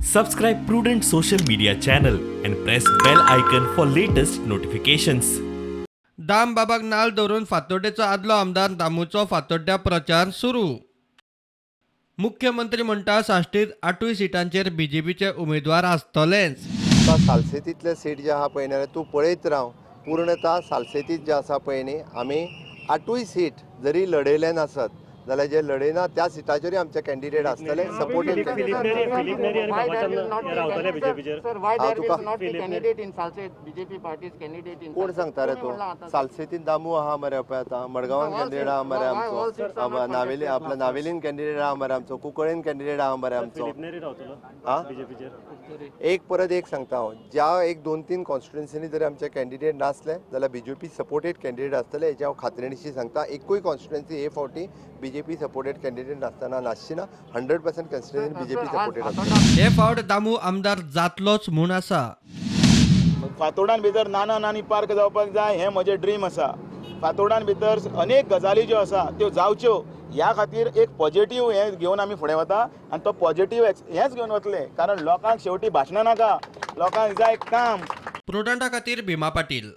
Subscribe Prudent Social Media channel and press bell icon for latest notifications. दामबाबाक नाल धरून फातोड्डेचो आदलो आमदार दामूचो फातोड्ड्या प्रचार सुरू. मुख्यमंत्री म्हणटा साश्टीत 8 सिटांचेर बीजेपीचे उमेदवार आसतलेच. आतां सालसेतींतले सीट जे आहा पळय न्ही, तूं पळयत राव, पूर्णता सालसेतीत जे आसा पळय न्ही, आमी 8 सीट जरी लढयले नासत जाल्यार जे लढयना त्या सिटाचेरूय आमचे कॅन्डिडेट आसतले, सपोर्टेड कॅन्डिडेट. कोण सांगता रे तूं? सालसेतीन दामू आहा मरे, पळय आतां मडगांवान कॅन्डिडेट आहा मरे आमचो, नावेली आपल्या नावेलीन कॅन्डिडेट आहा मरे आमचो, कुंकळेन कॅन्डिडेट आहा मरे आमचो. आं, एक परत एक सांगता हांव, ज्या 1 2 3 कॉन्स्टिट्युन्सीनी जरी आमचे कॅन्डिडेट नासले जाल्यार बीजेपी सपोर्टेड कॅन्डिडेट आसतले, हेजें हांव खात्रेनिशी सांगता. एकूय कॉन्स्टिट्युन्सी हे फावटी बीजेपी सपोर्टेड कॅन्डिडेट नासतना नासची ना, 100% कॉन्स्टिट्युन्सी बीजेपी सपोर्टेड आसतली. हे फावट दामू आमदार जातलोच म्हूण आसा. फातोर्डान भितर नाना नानी पार्क जावपाक जाय हें म्हजें ड्रीम आसा. फातोर्डान भितर अनेक गजाली ज्यो आसा त्यो जावच्यो ह्या खातीर एक पॉजिटीव हें घेवन आमी फुडें वता आनी तो पॉजिटीव हेंच घेवन वतले, कारण लोकांक शेवटी भाशणां नाका, लोकांक जाय काम. प्रुडंटा खातीर भीमा पाटील.